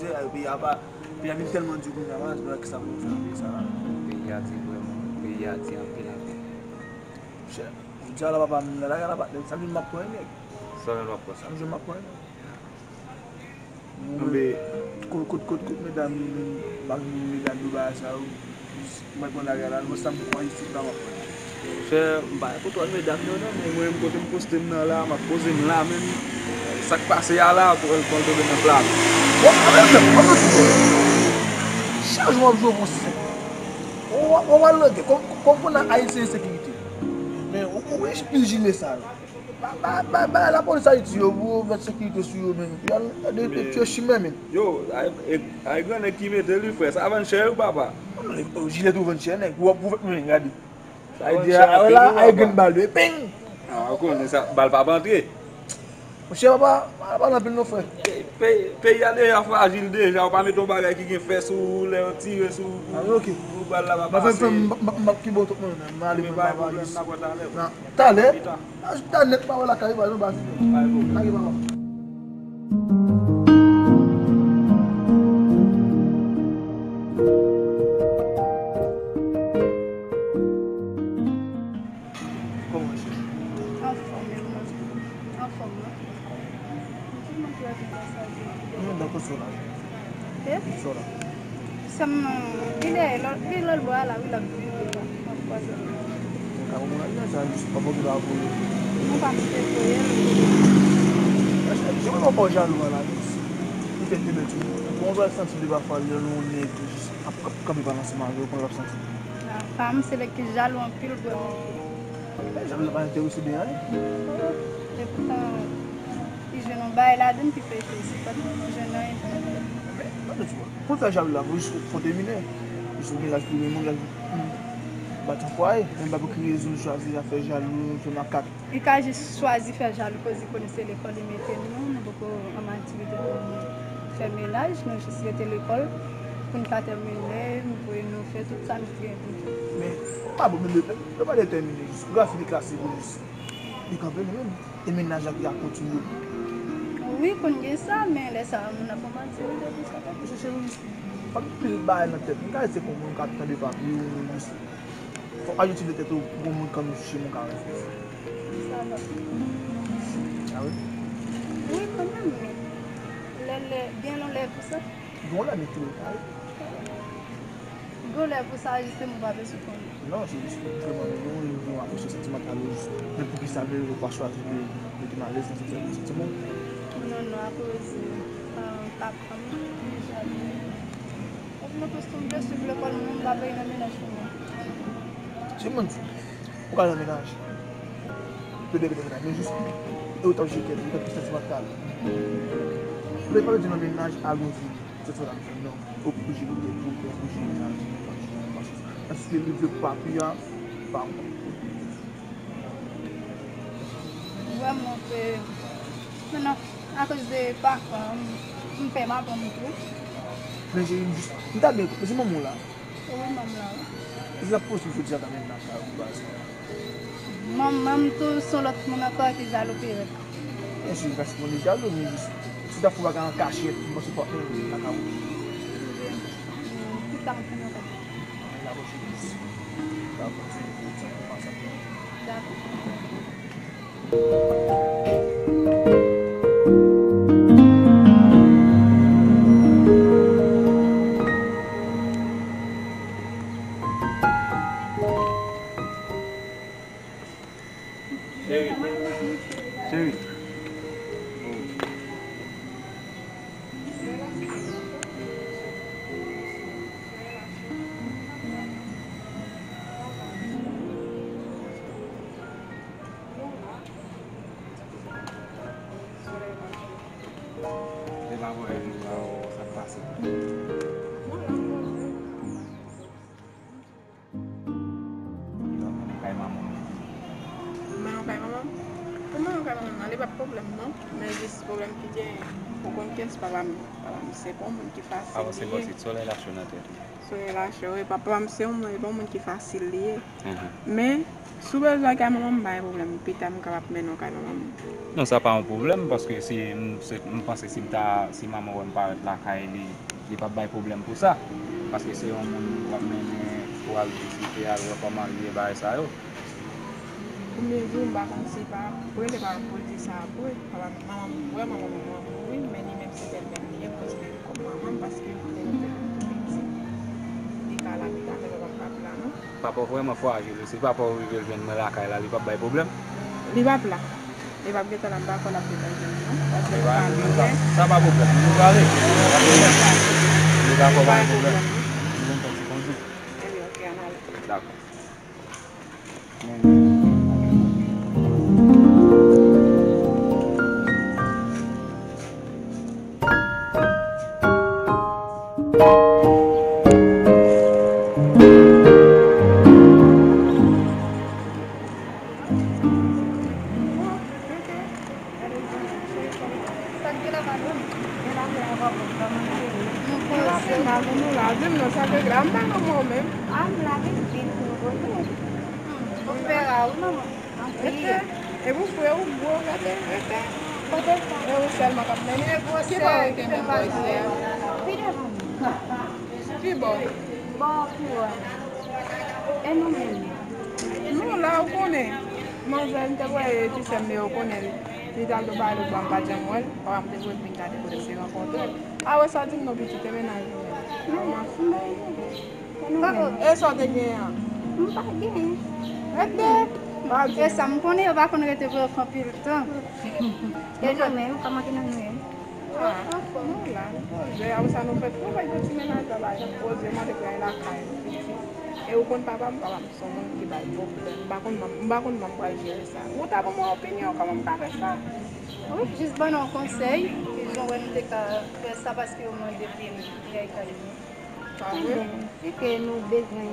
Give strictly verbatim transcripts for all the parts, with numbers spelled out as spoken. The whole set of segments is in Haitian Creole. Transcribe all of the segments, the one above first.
Peyi a pa, peyi a vin tèlman di kounye a, m pa wè kisa pou nou fè avèk sa la. Peyi a di vrèman, peyi a di anpil, anpil. Monchè, jodi a la papa, m nan lari a la, patnè, sa vin m ap pran nèg. Sa vin m ap pran sa. Sa vin m ap pran nèg. Anben, kot, kot, kot, kot medam yo menm, m pa konn medam yo bagay sa yo. Mwen pran lari a la, mwen sa m kwè isit la, m ap pran. Monchè, m pa gen kontwòl medam yo non, men mwen menm kote m poste m nan la, m ap poze m la menm. Sa k pase a la, pou l, pou l tonbe nan pla. Bon, anben, anben, anben, chak jou w ap jwe pou sèk. Ou, ou, ou al nan gè, kòm, kòm konnen Ayiti ensekirite. Men, ou, ou, ou pil jile sa yo. Ba, ba, ba, ba lapolis Ayiti yo pou yo met sekirite sou yo menm. Yo al de, de tye chimè menm. Yo, ay, e, ay grannèg ki mete li, frè. Sa vann chè wi, papa. Jilèt ou vann chè, nèg. Ou ap, ou ap, men gade. Sa vle di, a, la, ay grenn bal, wi, ping! A, ou konnen sa, bal p ap antre. Monchè, papa, pa, pa anpil non, frè. Pe-, pe-, peyi a deja frajil deja, ou pa mete yon bagay ki gen fè sou ou, lè yo tire sou ou, pou bal la pa pase. Fè m, m, m, m ap kenbe w tout mwen menm, m ale mwen, m pa pale. Talè. Talè, ta nèt pa wè lakay ou, pa janm pase. Lage papa. Kòman cheri? Anfòm, anfòm, non? Mwen dakò sou la. E? Sou la. Sèm, li dèyè, lò, li lòt bò a la, wi, l ap vini la, m ap kwaze l. Mwen ka konprann sa, jis pa fòk li pa voye. Mwen pa mete voye l. Jan mwen pa jalou a la, jis. Li fè de bèl ti moun. Bon, w pral santi de pafwa, lè yon nèg jis ap, ap kanpe pa nan seman avè w, kòman w ap santi? A, pa m, se nèg ki jalou anpil, vrèman. Men jan mwen pa enterese de anyen. Epoutan, li jwenn yon bagay ladann ki fè l fè, se pa t jwenn anyen. Men, tande ti bò. Pou l fè jalou la, pou jis fè w te minè. Jis ou gen laj pou yon moun, laj pou bat yon fwaye. Men pa pou ki rezon l chwazi ap fè jalou, fè makak. Li ka jis chwazi fè jalou koz li konnen se lekòl li mete nou, nou poko an matirite pou nou fè mennaj, nou jis rete lekòl pou n ka tèmine, m voye nou fè tout sa nou te gen pou n fè. Men, pa bon, men yo, yo pa detèmine jis. Ou ka fini klas li pou jis. Li kanpe li menm. E mennaj la ki ap kontinye. Wi, konn gen sa, men lè sa a, moun ap pran matirite pou sa. Mesye, cheri, pa gen pil bagay nan tèt. M ka rete kon moun k ap tande papi, ou jis. Fòk Ayiti de tèt ou, gon moun kanmenm sou chemen w ka rete. Sa va. A wi? Wi, kanmenm, men lè, lè, gen yon lè pou sa. Gen yon lè, men tou, a wi. Gen yon lè pou sa, jis se mwen pa bezwen konnen. Non, se jis pou mwen, mwen, mwen, mwen apresye santimantal yo jis. Men poukisa menm ou pa chwazi de mete m alèz nan santiman? Non, non, akoz, euh, papa m li jalou. Epi mwen tou, si m vle swiv lekòl mwen, m pa vle nan mennaj pou mwen. Se moun, ou ka nan mennaj. Pede mete mennaj, men jis, e ou t ap jete, ou t ap santimantal. Men pa vle di nan mennaj a gon figi. Se sa l ap jwenn non. Ou oblije kite tout, ou oblije mennaj. Paske li vle papi a, pa ou. Vrèman, se, non, non, akoz de papa m, m pè m aprann m tou. Men cheri, m jis, m ta byen, men se manman w la. Wi, manman m la, wi. Èske l ap posib jodi a ta vin nan kay ou baz? Manman m tou, se yon lòt moun ankò ki jalou pi rèd. Byen si, paske moun li jalou, men jis, si w ta fè bagay an kachèt, m panse w p ap menm vin nan kay ou. Wi. Tout sa m fè nan kay. Mwen la pwòch eglès. Dakò. Cheri. Cheri. Pwoblèm non, men jis pwoblèm ki genyen, ou konn kiyès papa m? Papa m se pa yon moun ki fasil li ye. Solèy la cho nan tèt ou. Solèy la cho, wi, papa m se yon moun, se pa yon moun ki fasil li ye. Men, si w bezwen al kay manman m, pa gen pwoblèm, pita m kapab mennen w kay manman m. Non, sa pa yon pwoblèm, paske si m, se, m panse si m ta, si manman w wè m parèt lakay li, li p ap bay pwoblèm pou sa. Paske se yon moun w ap mennen pou al vizite, al wè kòman l ye, bagay sa yo. Pou m di w, m pa konn si pa, pou rele pa pou l di sa vre. Papa m, manman m, vrèman manman m mouri, men li menm se bèlmè m li ye, m konsidere l kòm manman m paske m te rete tou piti. Li ka la pita, men papa m p ap la non. Papa w vrèman frajil wi, si papa w rive jwenn mwen lakay la, li p ap bay pwoblèm? Li p ap la. Li p ap gentan la, m pa kwè l ap gentan jwenn mwen non, paske m pa lwen. Sa pa pwoblèm, nou prale. Li pa kwè pa gen pwoblèm. Li konn fè ti kondui. Ebyen, oke, ann ale. Dakò. Sa k gen la madanm? Gen la, gen la, papa, kòman nou ye? Nou poze. Madanm, nou la, di m non, sa k regle la? M pa nan mwen menm. A, m la vin vin pou nou poze. Hmm, ou fè ra wi, manman. Anpil. Rete. E pou frè ou gwo, gade, rete. Kote sa? E ou sèlman k ap mennen. Ki bò ou rete menm bò isi a? Pi devan nou. Ki bò? Bò pi lwen. E nou menm? Nou la, ou konnen. Manzè, m te voye ti sè m li, ou konnen li. Li t al do pale, ou pa m pa janm wè l. Papa m te voye m vin gade kote m te rankontre l. A wè sa di m non pitit, e mennaj ou menm. Kòman? M bay li. E nou menm? E sa w te genyen an? M pa genyen. Rete. Pa di. E sa m konnen, yo pa konn rete vre anpil tan. E nou menm, kòman ki nou ye? Ah, nou la, nou poze. Apre sa, nou fè travay pou ti mennaj la, la, nou poze, mande pou y al lakay nou, pitit. E ou konn papa m, papa m se yon moun ki bay pwoblèm. M pa konn, m pa konn kòman m pral jere sa. Ou ta ban mwen opinyon, kòman m ka fè sa? Wi, jis ban nou yon konsèy, ki jan wè nou te ka fè sa, paske yo mande pou m vin kay nou. Pa vre? Ebyen, si ke nou bezwen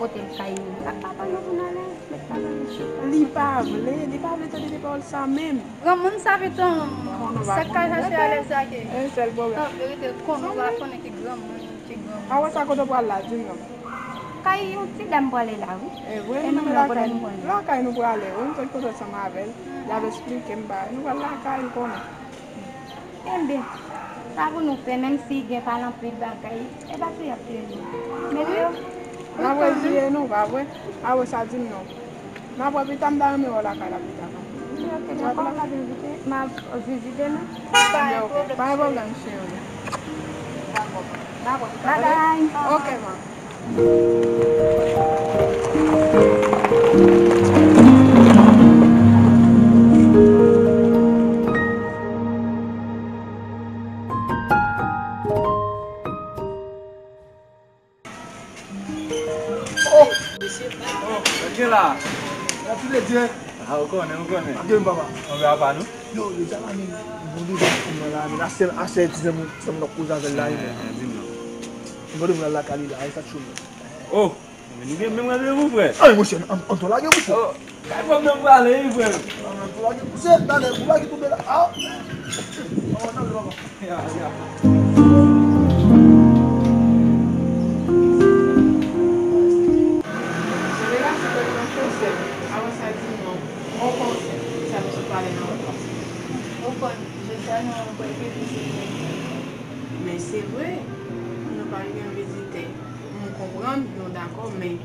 pote l kay nou, sa k pa ban nou pou n ale, met papa nou chita. Li pa vle, li pa vle tande de pawòl sa menm. Granmoun sa vit an, sa k ka chache ale sa ke. E sèl pwoblèm. An verite, konnen w pa konnen ki granmoun, ki granmoun. A wè sa kote w pral la, di m non. Kay yon ti dam pral la, wi. E vre, nou menm lakay, lakay nou prale, wi, m sot kote ansanm avè l. L ap esplike m bagay. Nou pral lakay, ou konnen. Enben, sa pou nou fè, menm si gen pale anpil bagay, e pa tou y ap touye nou. Men nou yo, n ap reziye nou, pa vre? A wè sa di m non. M ap wè pita, m ta renmen wè w lakay la pita. Oke, dakò, w ap vizite, m ap vizite nou. Pa gen pwoblèm, cheri. Dakò. Dakò, pita. Bye bye. Oke, man. Oh! Oh, sa gen la? Gad ti ledye. Ah, ou konnen, ou konnen. Ap gen papa. Anbe apa nou? Yo, yo, deja la, men, bon, deja, mwen la, men, asè, asè, ti sè mwen, ti sè mwen ap koze avè l la, men. Eh, di m non. Mwen devan lakay li la, e sa k cho mwen. Oh! Men nou gen menm randevou, frè. Ay, monchè, an, an, an, to lage pou fò. Oh, kay pwòp nan prale, wi, frè. An, an, to lage pou se, talè, pou lage tonbe la. Ah. Oh, non, non, non. Ya, ya. Relasyon tèlman fòse, avan sa di non. On konsèy, sa nou sot pale nan on konsèy. Ou konn, jodi a nou wè ke vizitè. Men se vre, nou pa gen vizitè. M konprann, nou dakò, men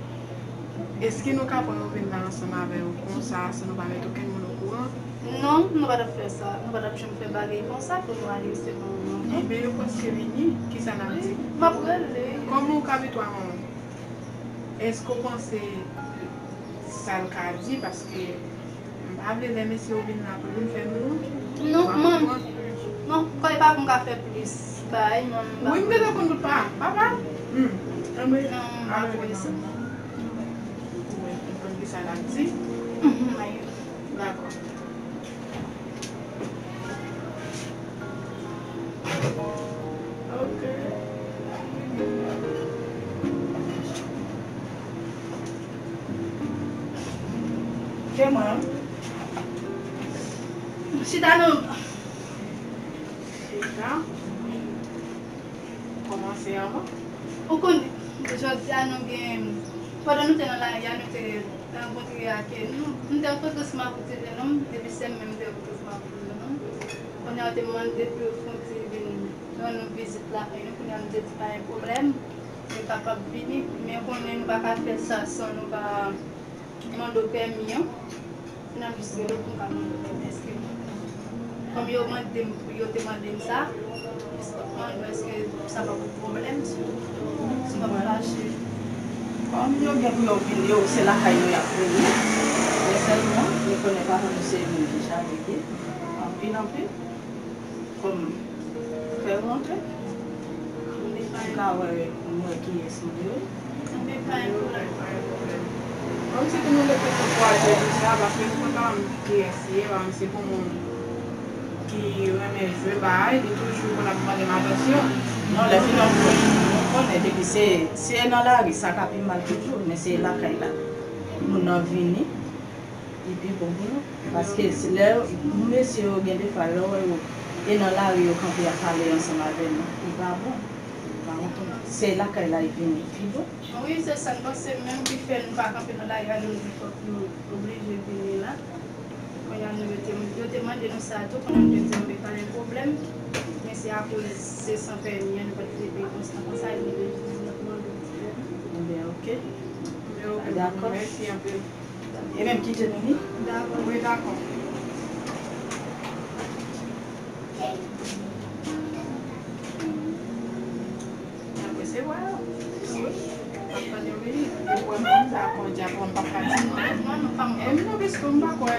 èske nou ka pran yo vin la ansanm avè yo konsa, san nou pa mete okenn moun okouran? Non, nou pa t ap fè sa. Nou pa t ap janm fè bagay konsa pou nou ale sèlman, non. Enben, yo prèske vini. Kisa n ap di? M ap rele. Kòman w ka vin twa manman? Èske w panse sa l ka di? Paske m pa vle lè mesye yo vin la pou vin fè nou wont. Non, manman. Non, kòm papa m ka fè plis bay, manman. Wi, m gentan konn tout pa. Papa? Hmm. Anben, non, m pa kwè sa. Ou wè, m konn ki sa l ap di. Mhm, mayè. Dakò. Ok. Se mwen. Chita non. Chita. Kòmanse anvan. Ou konn, jodi a nou gen, pandan nou te nan lari a, nou te rankontre ak, nou, nou te rankontre ansanm ak yon ti jennonm, depi sèm menm te rankontre ansanm ak yon ti jennonm. Kounye a, yo te mande pou yo fè yon ti vin rann nou vizit lakay nou, kounye a, nou te di pa gen pwoblèm, yo kapab vini, men konnen nou pa ka fè sa san nou pa mande w pèmi an. Se n ap jis rele w pou n ka mande w pèmi. Èske, kòm yo mande m, yo te mande m sa, jis pou mande w èske sa pa pote pwoblèm si, si w pa fache. Kòm yo gen pou yo vini, yo, se lakay nou y ap vini. Men sèlman, nou konnen paran nou se moun ki chale pye anpil, anpil. Kòm fè rantre. Ou ka wè, m wè kiyès nou ye. Kòm si ke nou rete sou pwojè nou sa, paske nou konn pa konn kiyès li ye, pa konn si pou moun ki renmen jwe bagay, li toujou konn ap mande m atansyon. Non, lè fini nou konnen, depi se, se nan lari, sa ka pi mal toujou, men se lakay la. Moun nan vini, li pi bon pou nou. Paske se lè mesye yo gen defwa, lè w wè yo te nan lari, yo kanpe ap pale ansanm avè nou, li pa bon. Li pa bon pou nou. Se lakay la, li vini pi bon. Wi, se sa n panse menm ki fè nou pa kanpe nan lari a, nou di fòk nou oblije vini la. Kounye a nou, yo te, yo te mande nou sa tou, kounye a nou te di, "Anben, pa gen pwoblèm." Men se akoz se san pèmi an, nou pa t vle peye konsa, konsa, nou te di, "Nou mande w ti pèmi." Enben, oke. Men oke, dakò. Mèsi anpil. E menm kite nou ni? Dakò. Wi, dakò. N ap resevwa yo. Wi. N ap tann yo vini. Depi w wè m konn sa, konn djab, m p ap ka di non. Non, non, pa mwen. E m non, piske m pa kwè.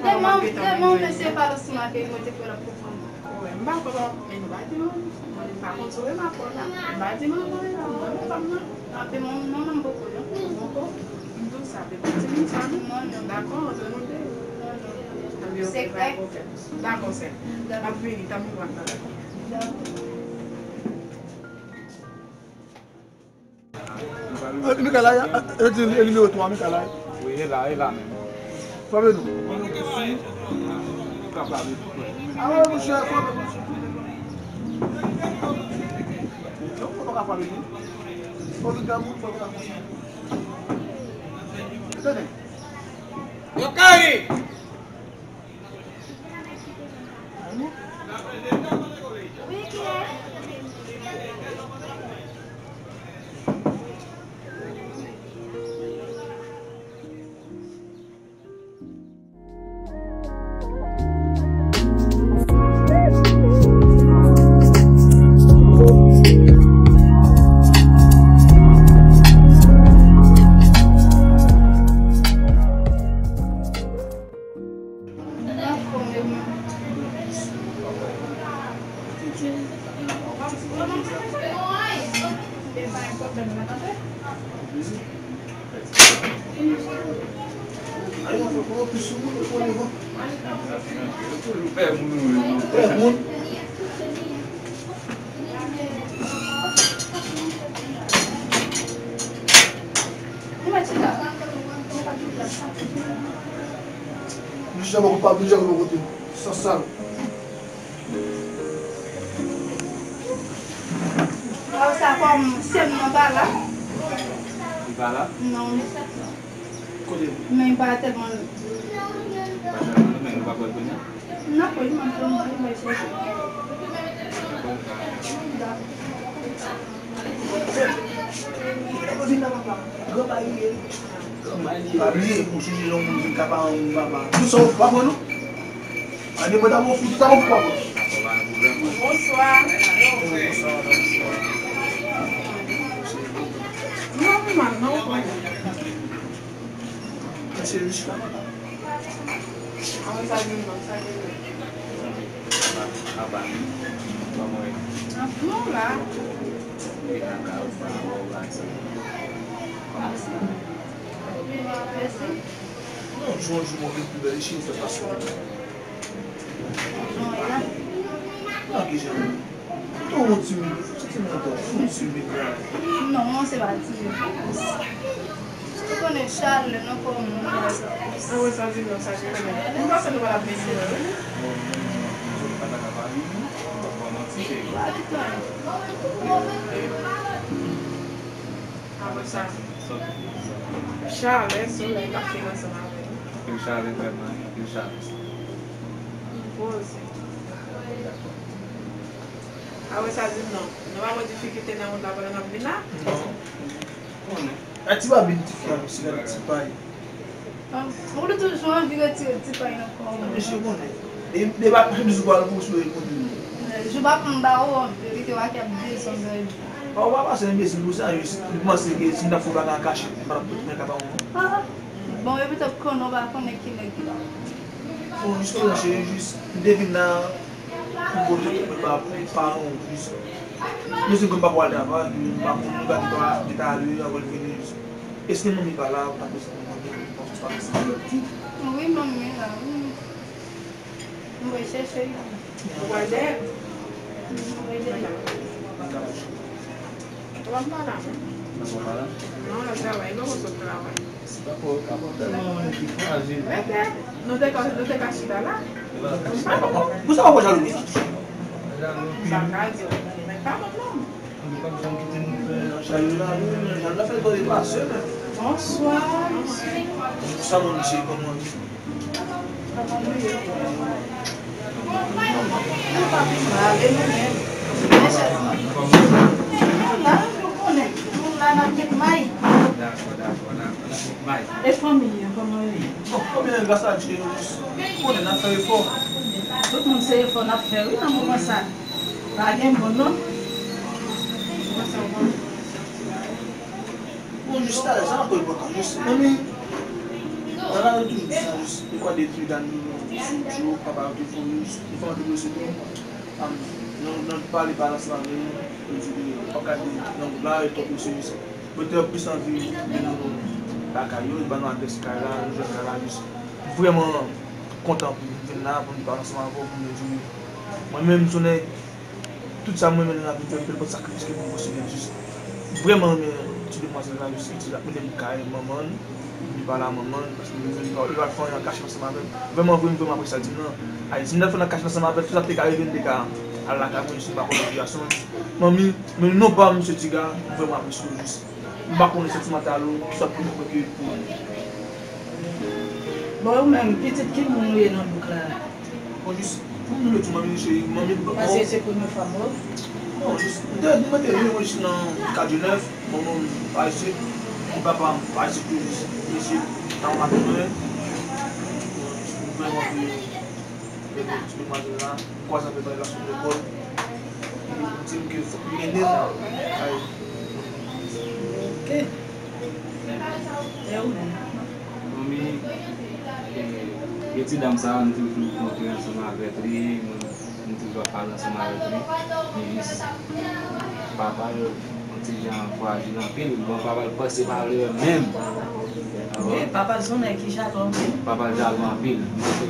Demen, demen, mesye Falos Make, mwen te kwè l ap konprann. Wi, m pa kwè, men nou pa di non. Mwen, m pa konn sou remak la. M pa di manman, manman, manman, manman. Ape manman, manman m poko non. Poko. M tou sa, pe pati moun sa non. Non, non. Dakò, antre nou de. Non, non. Anben, oke, pa gen pwoblèm. Dakò, sè. Dakò. M ap vini, tann mwen, dakò. Dakò. E, Mikalay, e, e, e, nimewo twa, Mikalay. Wi, e la, e la menm. Frape nou. Ka frape tou, frè. Awa, monchè, frape nou. Non, fò pa ka frape nou. Fò nou gade moun, fò nou ka konsa. Tande. Yo kari! Li janm koupab, li janm kote. San sal. Sa kòm sè m nan pa la. Li pa la? Non. Kote l? Men li pa tèlman. Pa tèlman, men nou pa pral kounye a? N ap wè, m ap tann, m ap chèche. Dakò. Dakò. Vin nan papa. Gran bagay li ye. Pa bliye, ou sonje lè yon moun vin ka paran moun papa. Tout sa ou pa pran nou? Ane mwen ta bon fou, tout sa bon fou pa bon. Bonswa. Bonswa, madam. Non, non, non. Mwen se jis la. Ann sa vin, ann sa vin. Apa, apa, kòman w ye? Anpil la. Vin nan kay ou, pa wè w la, sa. Kòman w ye? Mèsi. Non, jodi a, jodi a, mwen vin pi bèl, cheri, fè fason. Jan w ye la? Nan ki jan? Ou tou yon timid, ou santi m kontan, ou yon timid la. Non, mwen se pa timid. Ou konnen chalè nan kò moun la sa. Ann wè sa di non, sa di non. Mwen panse nou pa t ap vini non. Bon, nou pa ta ka pa vini. Bon, non, ti cheri. Pa di tan. Apre sa, chalè, solèy k ap fini ansanm avè nou. Anpil chalè vrèman, anpil chalè. Poze. Apre sa di non. Nou pa wè difikilte nan wout la pandan n ap vin la? Non. Konnen. A ti babin ti fi a, sigarèt ti pay. Ou te toujou anvi retire ti pay nan kò w. Mesye konnen. E, e pa plis ou pral pou sou ekonomi. Jou pa pou m ba ou an verite w a k ap bezwen bèl. Ou pa pase enbesil pou sa, jis li panse ke si m t ap fè bagay an kachèt, m pa t ap mwen ka ba ou non. Bon, epi t ap konnen w pa konnen ki nèg ki ba ou. Bon, jis konnen cheri, jis m te vin la, m poze pou mwen ba paran w jis. Mesye m pa pral travay, m pa konn nou gade pa de ta ale, apre l vini jis. Èske manmi pa la, ou ta bezwen konn manmi, ou panse pa sa. Wi, manmi la, wi. Mwen chèche li. Ou pral dèyè? Mwen dèyè. Ou pa la? Ou pa la? Non, l ap travay, li poko sot travay. Se pa pou, pa pou tèlman moun ki frajil. Rete. Nou te ka, nou te ka chita la. Pou sa w pa jalou konsa? Sa ka di w, men pa bon non. Li pa bezwen kite nou fè chay la, nou menm, jan la fè l tande pase, men. Bonswa, mesye. Sa moun se kòman? Kòman nou ye? Nou pa pi mal, e nou menm? Nou la, nou konnen. Nou la, n ap met may. Dakò, dakò, dakò, n ap met may. E fanmi an, kòman yo ye? Bon, fanmi an, gras a Dye, nou konnen n ap fè efò. Tout moun se efò n ap fè, wi, nan moman sa. Pa gen bon non. Bon, jis talè, sa ankò enpòtan, jis, manmi, nan lari toujou di sa, jis, dekwa detwi dan nou, sou djo, papa yo te voye, jis, nou fè yon ti brese tou. Am, nou, nou pale, pale ansanm avè yo, yo di ke w ap gade nan wout la, yo twò prese, jis. Mwen te plis anvi vin lakay yo, yo ban nou adrès kay la, nou jwenn kay la, jis. Vrèman kontan pou m vin la, pou m pale ansanm avè w, pou m di w, mwen menm, m se yon nèg, tout sa mwen renmen nan lavi m fè, m fè l pou sakrifis ke pou m posede jis. Vrèman renmen ti demwazèl la, jis li di l ap mete m kay manman l, li pale a manman l, paske li di li pa, li pral fè anyen an kachèt ansanm avè m. Vrèman vre, m vrèman apresye sa l di m nan. Ay, si m t al fè l an kachèt ansanm avè l, tout sa k te ka rive, m te ka al lakay mwen, jis m pa konnen sitiyasyon l. Manmi, men non pa misye Tiga, m vrèman apresye w jis. M pa konnen santimantal ou, kisa pou nou kwè ke pou ou. Bon, ou menm, pitit ki moun ou ye nan bouk la? Bon, jis, pou moun yo di manmi cheri, manmi, bon. Paske se premye fwa m wè w. Bon, jis, m te, mwen te vini, mwen jis nan Kadjenèf, manman m pa isit, epi papa m pa isit tou, jis, mesye, tankou maten mwen, bon, jis, mwen, mwen, Ti demwazèl la, m kwaze avè l nan relasyon lekòl. Li di m ke fòk m mennen l kay. Ok. E ou menm? Manmi, e, e ti dam sa a, m toujou kontre ansanm avèk li, m, m toujou ap pale ansanm avèk li. Men jis papa l yon ti jan frajil anpil. Bon, papa l prèske pa vle wè m menm. Wi, papa l se yon nèg ki jalou anpil. Papa l jalou anpil.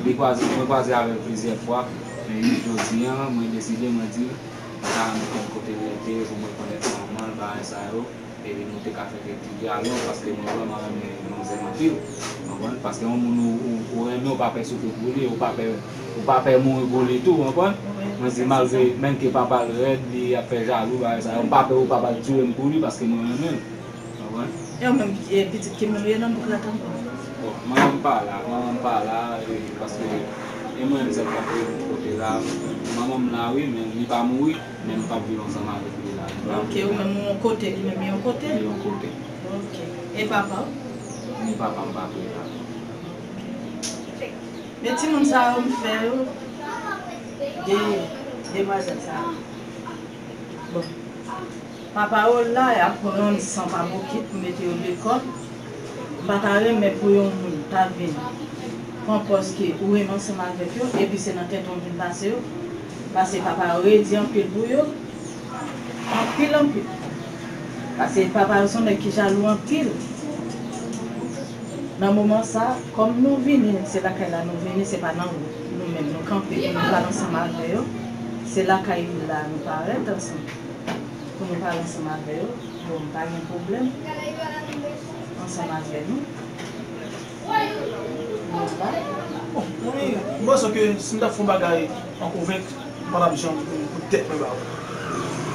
Li kwaze, mwen kwaze avè l plizyè fwa. Men jis jodi a, mwen deside, mwen di l, m ta renmen konn kote l rete, pou mwen konn èske manman l, bagay sa yo. Epi nou te ka fè kèk ti dyalòg, paske mwen vrèman renmen manmzèl anpil. Ou konprann? Paske yon moun ou, ou, ou renmen, ou pa pè soufri pou li, ou pa pè, ou pa pè mouri pou li tou, ou konprann? Mwen di malgre, menm ke papa l rèd, li ap fè jalou, bagay sa yo, m pa pè pou papa l tiye m pou li, paske mwen renmen l. Ou konprann? E ou menm, e, pitit ki moun ou ye nan bouk la tankou? Bon, manman m pa la, manman m pa la, e, paske e mwen menm sèl k ap viv kote la. Manman m la, wi, men li pa mouri, men m p ap viv ansanm avèk li la. Ok, ou menm ou yon kote, li menm li yon kote? Li yon kote. Ok. E papa w? Ni papa m pa tou la. Men timoun sa yo m fè yo de demwazèl sa yo. Bon. Papa yo la, y ap rann san pa bokit pou mete yo lekòl. M pa ta renmen pou yon moun ta vin pran pòz ke ou renmen ansanm avèk yo, epi se nan tenten w vin pase yo. Paske papa yo redi anpil pou yo. Anpil, anpil. Paske papa yo se yon nèg ki jalou anpil. Nan moman sa, kòm nou vini, se lakay la nou vini, se pa nan wout nou menm nou kanpe pou nou pale ansanm avè yo. Se lakay la nou parèt ansanm pou nou pale ansanm avè yo. Bon, m pa gen pwoblèm. Ansanm avè nou. Nou la. Bon, wi, m panse ke si m t ap fè yon bagay an konvenk, m pa t ap janm pou, pou tèt mwen ba ou.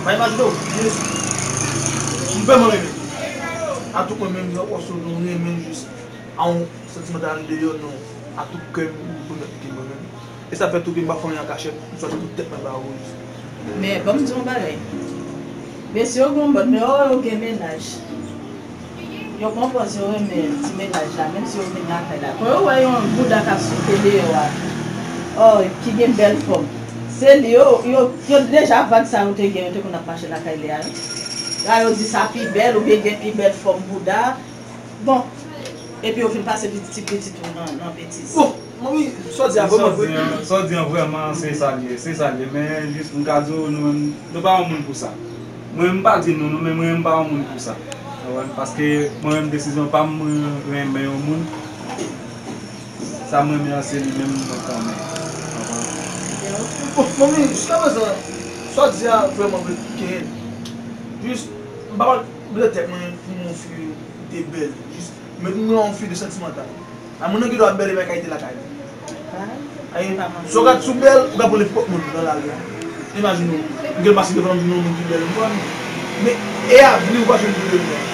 Pa imajine w, jis, m vrèman renmen. Atout mwen menm, jan w wè nou renmen jis a yon santimantal deyò, non, atout kè m, m pwomèt ke mwen menm. E sa fè tou ke m pa fè anyen an kachèt, m sòti pou tèt mwen ba ou jis. Men, ban m di w yon bagay. Mesye yo gen yon bòt, men yo, yo gen mennaj. Yo konprann si yo renmen ti mennaj la, menm si yo vin lakay la. Kan yo wè yon bouda k ap swite deyò a, oh, ki gen bèl fòm, se li yo, yo, yo deja vag sa yo te gen, yo te konn ap mache lakay li a, wi. La, yo di sa pi bèl, oubyen gen pi bèl fòm bouda. Bon, epi yo fin pase ti pitit ou nan, nan betiz. Bon, manmi, sa w di a vrèman vre. Sa w di an vrèman, se sa l ye, se sa l ye. Men jis m ka di w, nou menm, nou pa yon moun pou sa. Mwen menm m pa di nou, nou, men mwen menm m pa yon moun pou sa. Ou konprann? Paske mwen menm desizyon pa m, mwen renmen yon moun. Sa m renmen an se li menm mwen konn renmen. Ou konprann? Bon, manmi, jiskaprezan, sa w di a vrèman vre, Keren. Jis, m pa pral mete tèt mwen pou yon fi te bèl. Jis, men pou mwen yon fi de santimantal. A moun nan gen dwa bèl epi pa ka rete lakay li. Ay, si w gad sou bèl, ou ka pran nenpòt moun nan lari a. Imajine w, m gen pase devan m di non moun ki bèl, m pran. Men, e avni ou pa jwenn pou de moun.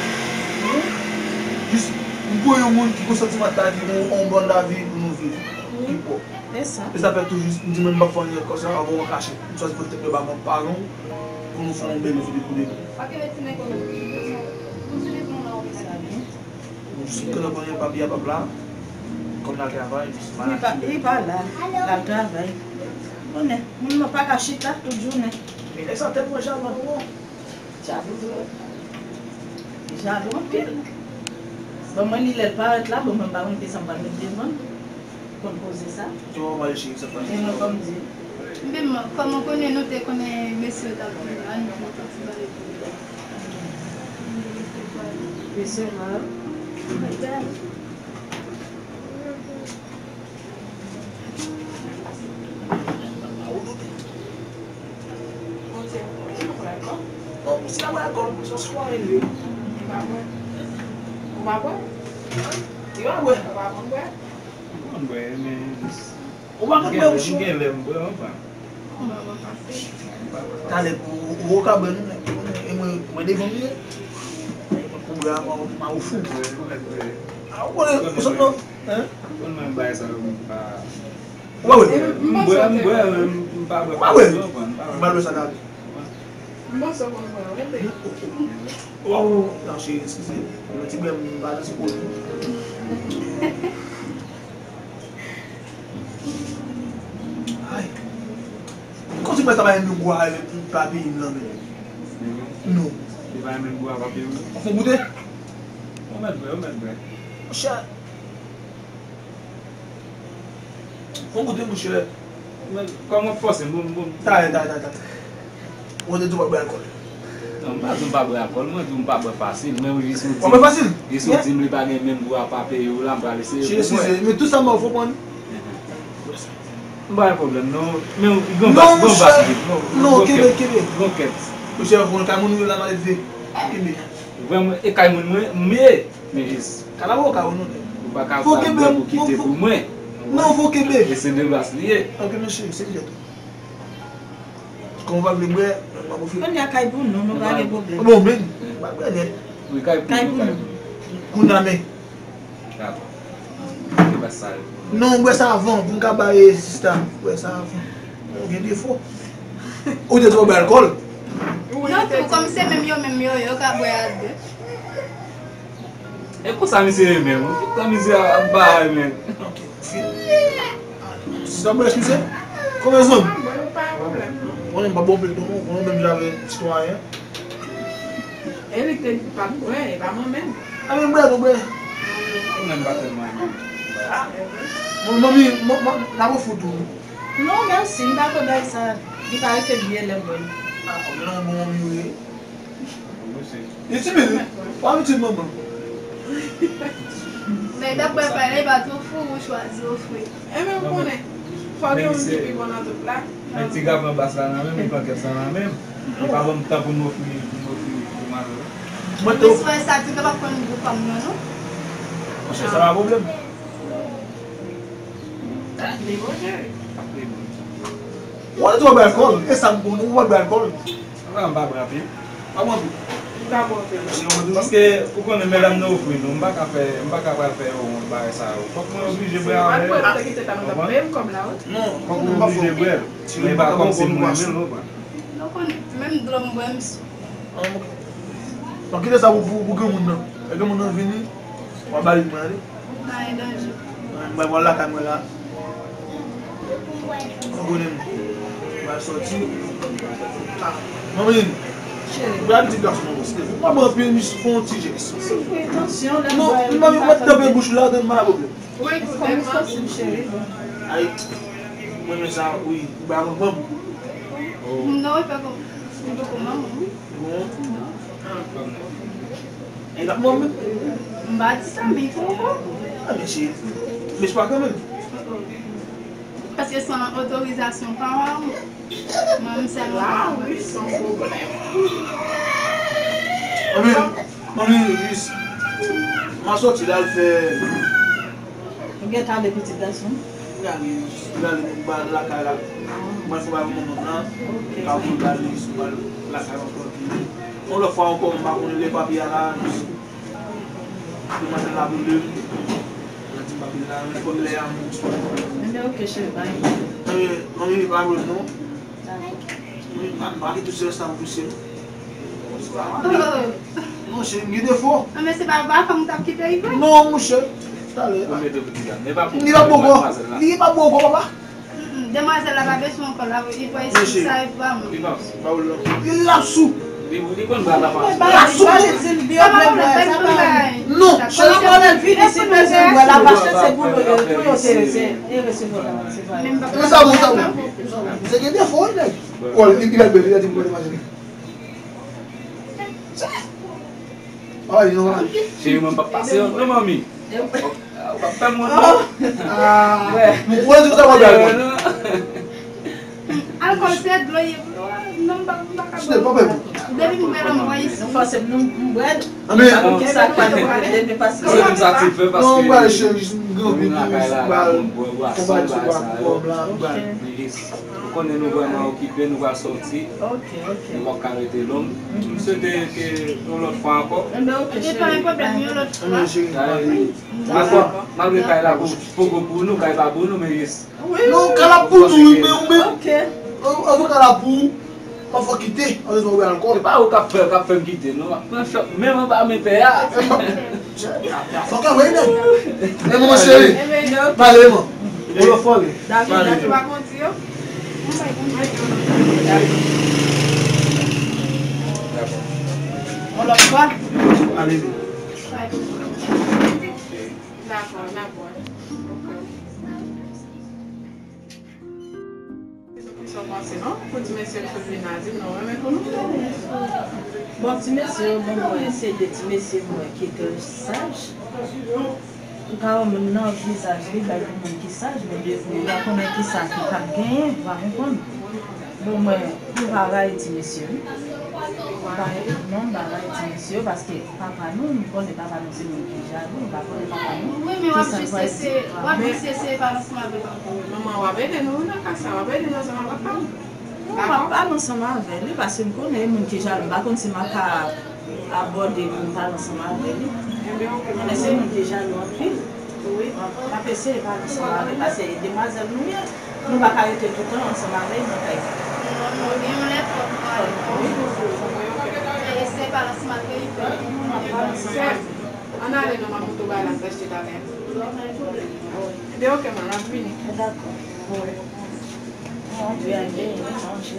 Jis, m pou yon moun ki gon santimantal, ki gon yon bòn lavi pou nou viv. Ki pwòp. E sa fè tou jis, m di mwen m p ap fè anyen konsa, avan w kache. M chwazi pote tèt mwen ba mwen paran w, pou nou fè yon bèl vi de pou de bon. Sa byen. Bon, jis m konnen konnen papi a p ap la, kòm l al travay, jis m al aktive. Li pa la, l al travay. Konnen, moun nan pa ka chita tout jounen. Men nèg sa tèt mwen jan nan ou. Jalou vre. Jalou anpil. Bon, mwen, li lè l parèt la, bon, mwen, m pa konn kisa m pral met devan l. Konn koze sa. Kòman w pale cheri, sa pral? E mwen, kòm di. Menm, kòman w konnen nou te konnen mesye yo t ap vin la, nou te fè ti pale pou li. Mesye la. Non, si la bwè alkòl, se yon swa rele. Ou pa bwè? Ou pa bwè? Li pa bwè. Ou pa konn bwè? M konn bwè, men jis. Ou pa konn bwè, mouchou? Gen lè m bwè, anfen. Talè, ou, ou ka bwè, non, e mwen, mwen devan m ye. Mwen pou bwè, mwen, mwen ou fou. Bwè, bwè, bwè. A, ou konnen, ou sot non? Hein? Konn mwen bay sa yo, m pa. Ou pa wè? M bwè, m bwè, men m pa bwè. Ou pa wè? M pa bwè sa la. M panse w konn mwen, wi, baby. Waw, non, cheri, eskize. Yon ti bwè, m pa nan sipòte. Ay. Kòm si mwen ta bay yon gwa avèk yon pa peyi m nan men. Non. Li pa renmen gwa pa peyi m. Ou fè goute? Ou mèt bwè, ou mèt bwè. Monchè. Fè goute, monchè. Men, kòman w fòse m? Bon, bon. Talè, talè, talè, talè. Ou te di w pa bwè alkòl. Non, m pa di w m pa bwè alkòl, mwen di w m pa bwè fasil. Men ou jis ou di m. Ou bwè fasil? Jis ou di m li pa gen menm gwa pa peyi w la, m pral eseye pou mwen. Eskize, men tout sa m ba w, fò pran. M pa gen pwoblèm, non. Men ou gon bas, gon bas, non, gon kèt. Non, kenbe, kenbe. Gon kèt. Monchè, ou konn kay moun ou ye la, malelve. Kenbe. Vrèman, e kay moun mwen, m ye. Men jis. Kalabwa ou ka ou non. Ou pa ka sa bwè pou kite pou mwen. Non, fò kenbe. E se de bas li ye. Ok, mesye, se jèt. Kòm ou pa vle bwè, m ap ofri. Kounye a kay pou nou, nou pa gen pwoblèm. Bon, men, m pa bwè nèt. Wi, kay pou nou. Kounye a men. Dakò. Se bas sa yo. Non, bwè sa avan, pou m ka bay sista. Bwè sa avan. Ou gen defo. Ou te twò bwè alkòl. Non, tou, kòm se menm yo, menm yo, yo ka bwè a de. E konsa misye ye menm, wi. Konsa misye ap bay menm. Ok, fin. Sa bwè, eskize? Kòman zòn? Mwen pa gen pwoblèm, non. Konnen m pa bon pil tou, non. Konnen menm jan avè sitwayen. E li te di pa bwè, e pa mwen menm. A men bwè, nou bwè. Mwen menm pa tèlman renmen. Bon, manmi, n ap ofri w tou. Non, mèsi, m pa kwè bagay sa. Li pa rete byen lè m bwè l. A, men non, bon manmi, wi. Li timid, wi. Pa abitye manman. Men dapre pa li, pa tou fou ou chwazi ofri. E men ou konnen, fò gen youn ki pi bon nan tout la. Men ti gapan bas la nan men m, li pran kèt sa nan men m. Li pa ban m tan pou m ofri, pou m ofri pou manzè. Mwen tou. Mwen swè sa ti gapan konn gou fanm nan, non? Monchè, sa pa pwoblèm. Li bon, cheri. Ou pa di w ap bwè alkòl? E sa m konnen, ou pa bwè alkòl. An, m pa bwè anpil. Pa bwè anpil. M pa bwè anpil. Paske, ou konnen, medam nan ofri nou, m pa ka fè, m pa ka pral fè yo wont bagay sa yo. Fòk mwen oblije bwè avè yo. Ou konprann? Non, fòk ou oblije bwè l. Men pa kòmsi m renmen l, ou konprann? Nou konnen, menm dlo m bwè, m sou. Bon, kite sa pou, pou, pou granmoun nan. Lè granmoun nan vini, w a ba li pou mwen ale. Pa gen danje. Mwen, mwen pral lakay mwen la. Mwen konnen m pral sòti. Ah, manmi, cheri, gade ti gason nan, silvouplè. Ou pa ban anpil, mi fè yon ti jès. Silvouplè, tansyon, non, m ap tanpe bouch la, dan m pa pwoblèm. Wi, kòman sòti m, cheri? Ay, mwen men sa, wi, ou ba mwen manm. Non, e pa kòm, e pa kòm manman, wi. Bon. E la mwen menm. M pa di sa, men fò. Ah, men se, men se pa kanmenm. Paske san otorizasyon pa w, manm sèlman. La, wi, san pwoblèm. Manmi, manmi, jis, m a sòti la, al fè Ou gentan ale pitit gason? Li ale, li ale, m pral lakay la. M pral fè bagay pou manman m nan. M ka voye l ale, m pral lakay mwen trankil. Yon lòt fwa ankò, m pa konnen lè papye a la, demwazèl la rele m. L a di m papye la, men fòk lè a m. Enben, oke, cheri, bye. Anyen, anyen, pa pwoblèm non. Wi, m pa, m pa kite sou rès la pou misye. Non, cheri, m gen defo. Non, men se pa, pa fanm ou t ap kite rive? Non, monchè. Talè. Li pa bòkò. Li pa bòkò, papa. Mm-mm. Demwazèl la pa bezwen ankò la, li pa isi sa, e pa mwen. Li la sou. Li, li konn bagay la pa. Li la sou. Non, cheri, li vini si bezwen bwè la, pa chèche pou yo, pou yo te, se, e resevwa la, se pa. Men sa bon, sa bon. Misye gen defo, wi, nèg. Wi, li, li bèl, bèl, li di m kote mache. Ay, non. Cheri, mwen p ap pase non, manmi. Ou p ap fè m wont non. Ah, mwen di w sa mwen bèl. Alkòl se dlo ye. Non, m pa, m pa ka bwè. Depi m bwè l, m bwè isi. Fòse m, m bwè l. Anben, kisa k pa depi paske m satisfè paske non, m pral cheri, m gen anpil lakay la, m bwè bwason, bagay sa yo. Men jis, ou konnen nou vrèman okipe, nou pral sòti. Ok, ok. Nou p ap ka rete long. M swete ke yon lòt fwa ankò. Enben, ok, cheri. Pa gen pwoblèm, yon lòt fwa. Malgre, malgre kay la pou, poko pou nou, kay pa pou nou, men jis. Non, kay la pou nou, wi, men ou menm. An tou kay la pou ou, pa fò kite, an rezon bwè alkòl. Se pa ou k ap fè, k ap fè m kite, non. M ap pran chòk, menm anba men pè a. Fòk anvoye nèg. Men manman cheri, pale man. Ou lòt fò li. David, David pa kondi yo. Yon lòt fwa. Ale. Dakò, n ap wè. Kisa w panse non? Pou ti mesye m sot vin la, di m non renmen pou nou. Bon, ti mesye yo, bon, mwen se de ti mesye mwen ki trè saj. Ou ka wè moun nan vizaj li bay pou moun ki saj, men depi ou pa konnen kisa ki p ap genyen, ou pa konprann. Bon, mwen, nou pa rayi ti mesye, wi. Nou pa, non, nou pa rayi ti mesye, paske papa nou, nou konnen papa nou se moun ki jalou, nou pa konnen papa nou. Wi, men w ap jis eseye, w ap jis eseye pale ansanm avè l ankò. Manman, w ap ede nou, wi, nan ka sa, w ap ede nou ansanm avè papa nou. Non, m ap pale ansanm avè li, paske m konnen e moun ki jalou, m pa konn si m ap ka abòde pou m pale ansanm avè li. Enben, ok, konnen se moun ki jalou anpil. Wi. M ap eseye pale ansanm avè l, paske e demwazèl nou ye. Nou pa ka rete toutan ansanm avè l nan kay. Non, non, gen yon lè fòk nou ale. Wi. Eseye pale ansanm avè l. Ann ale non, m ap montre w bagay la m te achte talè. Enben, ok, man, n ap vini. Dakò. Manje, manje.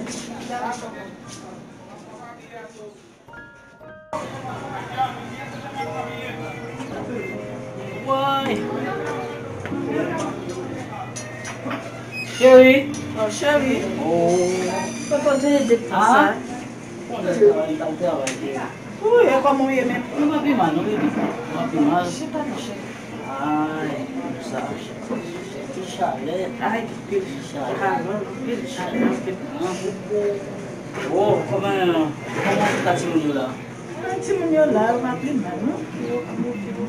Woy. Cheri. Oh, cheri. Oh. Kote w te ye depi sa? Ah. Konnen travay, m t al travay, cheri. Wi, e kòman w ye menm? Nou pa pi mal, non, baby? Nou pa pi mal. Chita non, cheri. Ay, sa, ki chalè. Ay, ki chalè. Kalòt, anpil chalè, anpil gran. Oh, kòman, kòman ka timoun yo la? Ay, timoun yo la, yo pa pi mal, non. Yo, yo, yo.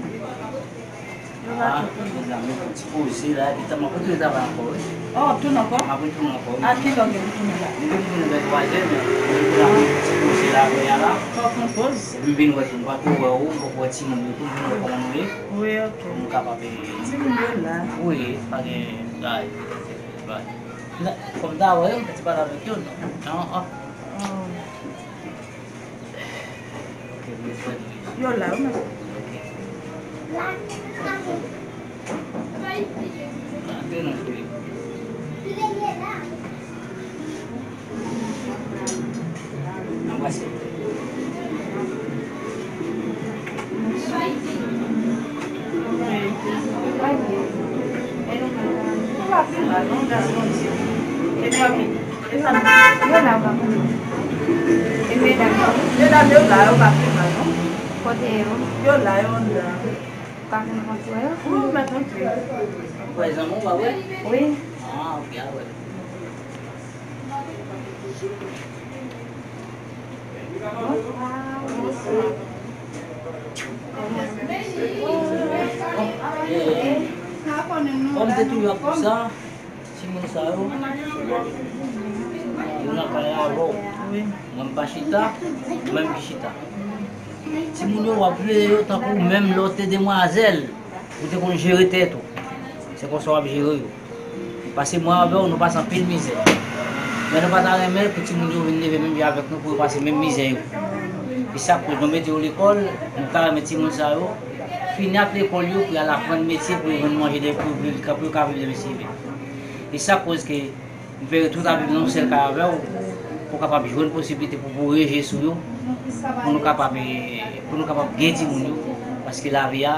Ah, mezanmi, pou ti poze la, epi tan m ap retounen travay ankò, wi. Oh, tounen ankò? M ap retounen ankò, wi. A ki lè w gen pou tounen la? M gen pou tounen vè twa zè, men m gen pou la pou ti poze la, kounye a la. Fò w pran poz. Epi m vin wè tou, m pa ko wè w, m poko wè timoun yo tou, m vin wè kòman nou ye. Wi, ok. Pou m kapab, eh, timoun yo la. Wi, pa gen, bay, bay. Kòm m ta wè yo, m te pale avèk yo, non. Non, ah. Oh. Yo la, wi, mwen. Antre non, cheri. Anbrase. Ou pa pi mal non, gras Bondye. E fanmi? E fanmi? Yo la, yo pa pi mal. E medam yo? Medam yo la, yo pa pi mal non. Kote yo? Yo la, yo anndan. Ou ka vin rantre wè yo? Wi, ou mèt rantre. Ou wè zanmi w, ou pa wè? Wi. Ah, ok, a wè. Kòm te toujou ap di sa, timoun sa yo, yo nan kay avè w. Mwen m pa chita, ou menm ki chita. Timoun yo, w ap veye yo tankou menm lè w te demwazèl, ou te konn jere tèt ou. Se konsa w ap jere yo. Paske mwen avè w, nou pase anpil mizè. Men nou pa ta renmen pou timoun yo vin leve menm jan avèk nou pou yo pase menm mizè yo. E sa k koz nou mete yo lekòl, nou ta renmen timoun sa yo fini ak lekòl yo pou y al aprann metye pou yo jwenn manje de, pou yo viv, pou yo ka viv demen si Dye vle. E sa k koz ke m fè yo tout ap viv nan yon sèl kay avè w, pou w kapab jwenn posiblite pou, pou w voye je sou yo, pou nou kapab, eh, pou nou kapab gen timoun yo, paske lavi a,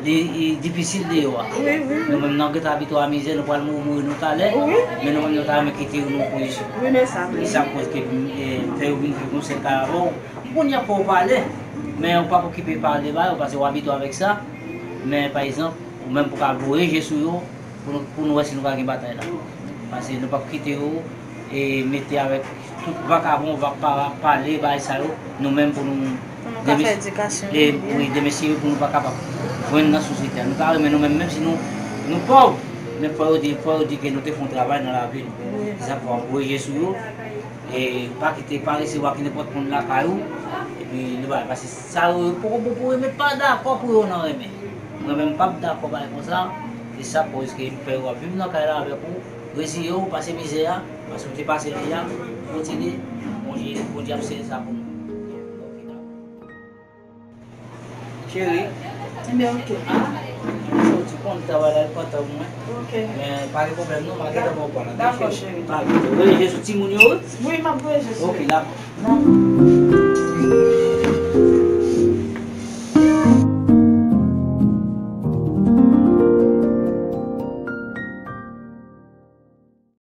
li, li difisil deyò a. Wi, wi, wi. Nou menm, n ap gentan abitye a mizè, nou pral mouri, mouri nou talè, wi, men nou menm, nou ta renmen kite yo nan yon pozisyon. Wi, men sa vre. E sa k koz ke, eh, m fè yo vin viv nan yon sèl kay avè w. M konn jan fò w pale, men ou p ap okipe pale ba yo, paske w abitye avèk sa. Men, pa egzanp, ou menm pou ka voye je sou yo, pou nou, pou nou wè si nou ka gen batay la. Paske nou p ap kite yo, e, mete avèk tout vakabon, va pa, pale, bagay sa yo, nou menm pou nou, pou nou ka fè edikasyon nou byen. Wi, demen si pou nou pa kapab jwenn nan sosyete a. Nou ka renmen nou menm, menm si nou, nou pòv, men fò yo di, fò yo di ke nou te fè yon travay nan lavi nou. Wi. Se sa k fè w ap voye je sou yo. E pa kite, pa resevwa ki nenpòt moun lakay ou. Epi li bay, paske sa yo poko bon pou renmen, pa dakò pou yo nan renmen. Mwen menm, m p ap dakò bagay konsa. Se sa k koz ke m fè yo ap viv nan kay la avèk ou. Reziye w, pase mizè a, paske w te pase li a, kontinye. Bondye, Bondye ap sere sa pou nou. Cheri. Ebyen, ok. Ou konn travay la, li pran tan pou mwen. Ok. Men pa gen pwoblèm non, m a gentan ba w kòl la. Dakò, cheri. Pa gen pwoblèm. Voye je sou timoun yo, wi? Wi, m ap voye je sou yo. Ok, dakò. Dakò.